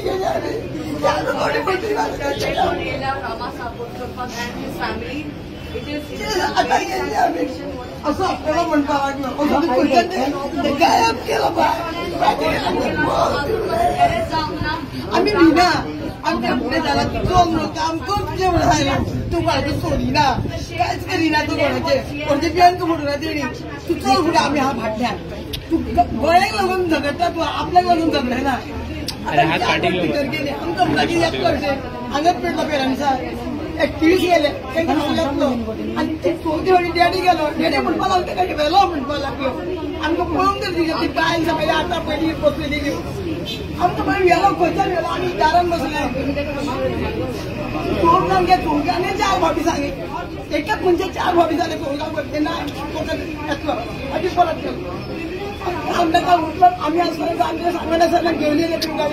गेले आमी आतां गेली आमी असो आपल्याला म्हणपाक लागलो गायब केलो. आमी भिना आमच्या फुडें जाला तूं चल न्हू काम कर तुजें म्हणून सांगलें. तूं कोणाचें सोडिना कांयच करिना तूं कोणाचें कोणाचें बँक म्हणूना तेणी तूं चल फुडें आमी आहा फाटल्यान. तूं गोंयाक लागून झगडटा तूं आपल्याक लागून झगडना. भितर गेले आमकां म्हणटा येतलो अशें हांगाच पेटलो पेरंट्साक एक्टिवीस गेले तांकां येतलो आनी ते चवथी फावटी डॅडी गेलो. डॅडी म्हणपाक लागलो ताका व्हेलो म्हणपाक लागलो. आमकां पळोवंक तरी ती बायल सगळी आतां पयलीं बसलेली आमकां पळय व्हेलो खंयच्यान व्हेलो. आमी दारान बसले चोवगांक चोवगांनी 4 फावटी सांगी एकच म्हणजे 4 फावटी जाले चोवगांक तेन्ना येतलो मागीर परत गेलो. आमकां उठलो आमी आसतना आमचें सांगनासतना घेवन येयले तुमकां.